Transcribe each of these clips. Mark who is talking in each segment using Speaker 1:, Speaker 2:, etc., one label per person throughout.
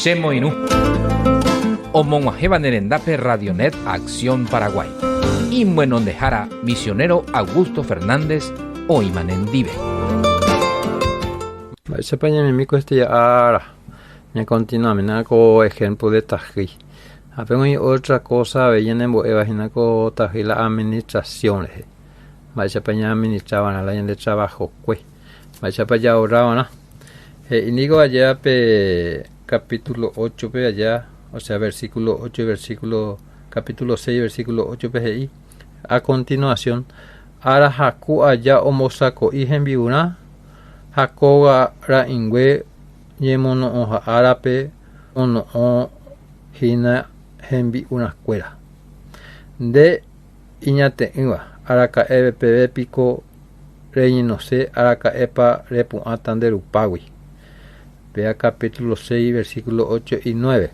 Speaker 1: Chemoirũ. Omog̃uahẽva ne rendápe Radionet Acción Paraguay. Imyenondehára misionero Augusto Fernández oĩma nendive.
Speaker 2: Mba'éichapa ñaimemi ko este ára ñakontinuamína ko ejemplo de tahýi. Ha pe oĩ otra cosa avei ñanembo'éva hína ko tahýi la administración rehe. Mba'éichapa ñaadministra va'erã la ñande trabajokue. Mba'éichapa jaahorra va'erã. He'i niko aja pe capítulo 8 pe aja, o sea versículo 8 versículo capítulo 6 versículo 8 pe he'i a continuación ára haku aja ombosako'i hembi'urã ha kóga ra'ỹingue ñemono'õha árape ono'õ hína hembi'urãkuéra. Nde iñate'ỹva, araka'e peve piko reñenose araka'épa repu'ãta nde rupágui? Péa capítulo 6, versículo 8 y 9.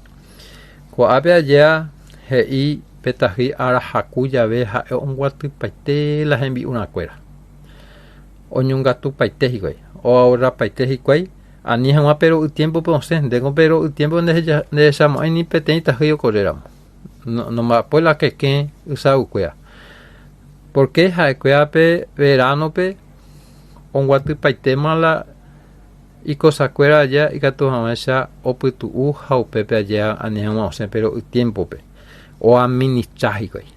Speaker 2: Ko'ápe aja he'i pe tahýi ára haku jave ha'e omboatypaite la hembi'urãkuéra. Oñongatupaite hikuái, oahorrapaite hikuái, ani hag̃ua pe ro'y tiémpope osẽ, ndéko pe ro'y tiémpope ndehechamo'ãi ni peteĩ tahýi okorréramo. Nomba'apói la kekẽ ysaukuéra. Pórke ha'ekuéra pe veránope omboatypaitéma la ikosakuéra aja ikatu hag̃uáicha opytu'u ha upépe aja ani hag̃ua osẽ pe ro'y tiémpope. Oadministra hikuái.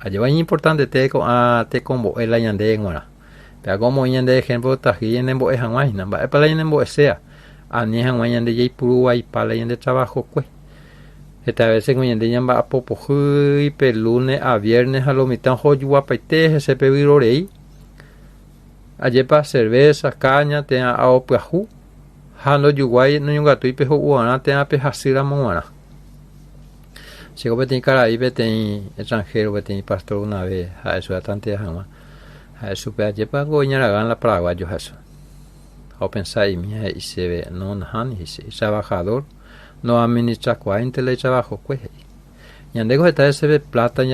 Speaker 2: Ajépa iñimportantete ko'ã tekombo'e la ñandéve g̃uarã. Péva ko omoĩ ñande ehémplo tahýi ñanembo'e hag̃ua hína. Mba'épa la ñanembo'eséva? Ani hag̃ua ñande jaipuru vaipa la ñande travahokue. Heta vése ko ñande ñamba'apo pohýi pe lúne a viérne ha lo mitã ojojuapaite hese pe vyrorei. Ajépa servésa, káña térã ao pyahu ha ndojuguái noñongatúi pe ho'uarã térã pe hasýramo g̃uarã. Chéko peteĩ karai peteĩ extranjero peteĩ pastor una vez ha'e chupe atantea hag̃ua. Ha'e chupe ajépa ko iñaragán la paraguayo ha'e chupe. Ha opensa'imi ha he'i chéve no nahániri he'i che itrabajador noadministrakuaáinte la itrabajokue he'i. Ñandéko heta heseve plata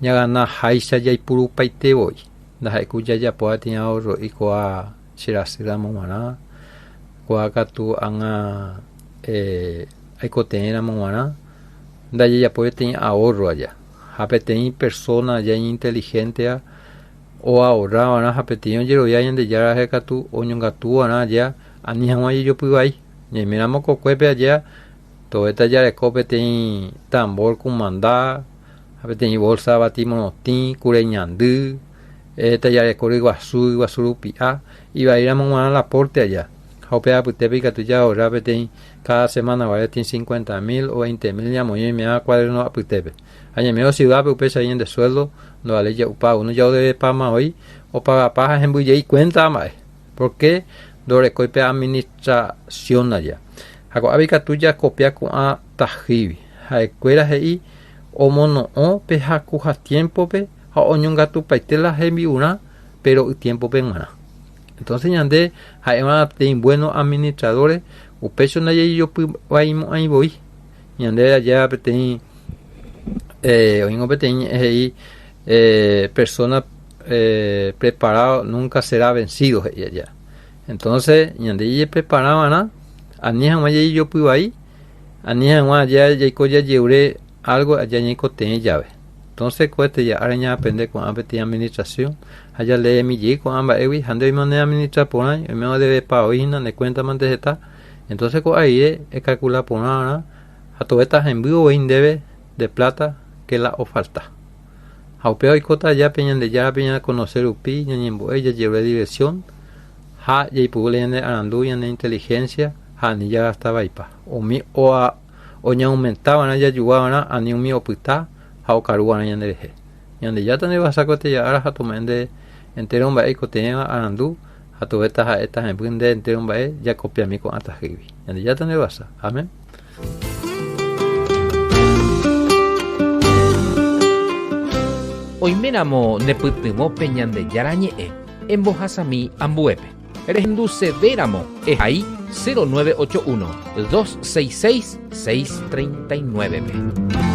Speaker 2: ñagana háicha jaipurupaite voi. Ndaha'éi ku jajapóva térã ahorro'i kóa che rasy ramo g̃uarã, kóa katu ág̃a aikotevẽ ramo g̃uarã ndajajapói peteĩ ahorro aja. Ha peteĩ persóna aja iñintelihénteva oahorra va'erã ha peteĩ ojerovia Ñandejára rehe katu oñongatu va'erã aja ani hag̃ua ojejopy vai. Ñaiméramo kokuépe aja tovéta jareko peteĩ tambor kumanda ha peteĩ bolsa avati morotĩ, kure ñandy, tajareko ryguasu, ryguasu rupi'a, ivaíramo g̃uarã la pórte aja. Ha upe apytépe ikatu jaahorra peteĩ káda semána guare peteĩ cincuenta mil o veinte mil ñamoĩ oime'ẽva kuadérno apytépe. Ha ñaimérõ siudápe upéicha ñande suéldo ndovaléi ja'upa, uno jaodevepáma voi opagapa ha hemby jey kuénta mba'e. Pórke ndorekói pe administrasión aja. Ha ko'ápe ikatu jakopia ko'ã tahýigui. Ha'ekuéra he'i omono'õ pe hakuha tiémpope ha oñongatupaite la hembi'urã pe ro'y tiémpope g̃uarã. Entonces ñande ha'éva peteĩ bueno administradores, upéicha ndajajejopyvaimo'ãi voi. Ñande aja peteĩ eh, oĩngo peteĩ ñe'ẽ he'i eh, persona eh, preparado nunca será vencido he'i aja. Entonces ñande jajeprepara va'erã ani hag̃ua jajejopy vai, ani hag̃ua aja jaiko jajeure algo aja ñaikotevẽ jave. Entonces ko este ára ñaaprende ko'ã peteĩ administración ha jaleemi jey ko'ã mba'égui ha nde oime neadministra porãi, oime odevepa voi hína ne cuenta mante heta. Entonces ko'a rire ekalkula porã va'erã ha tovéta hemby voi ndéve de plata ke la ofalta. Ha upéva oikóta aja pe Ñandejárape ñakonose rupi, ñañembo'e, jajerure diversión ha jaipuru la ñane arandu, ñane inteligencia ha ani jagasta vaipa. Umi oñeaumenta va'erã jajugua va'erã ani umi opyta ha okaru va'erã ñanderehe. Ñandejára tandevasa ko teja ára ha tome'ẽ nde entéro mba'e ikotevẽva arandu ha tovéta ha'e tahemby nde entéro mba'e jakopiami ko'ã tahýigui. Ñandejára tandevasa. Amén.
Speaker 1: Oiméramo nepytyvõ pe Ñandejára Ñe'ẽ, embohasami ambuépe. Rehendusevéramo ehai 0981 266 639-pe.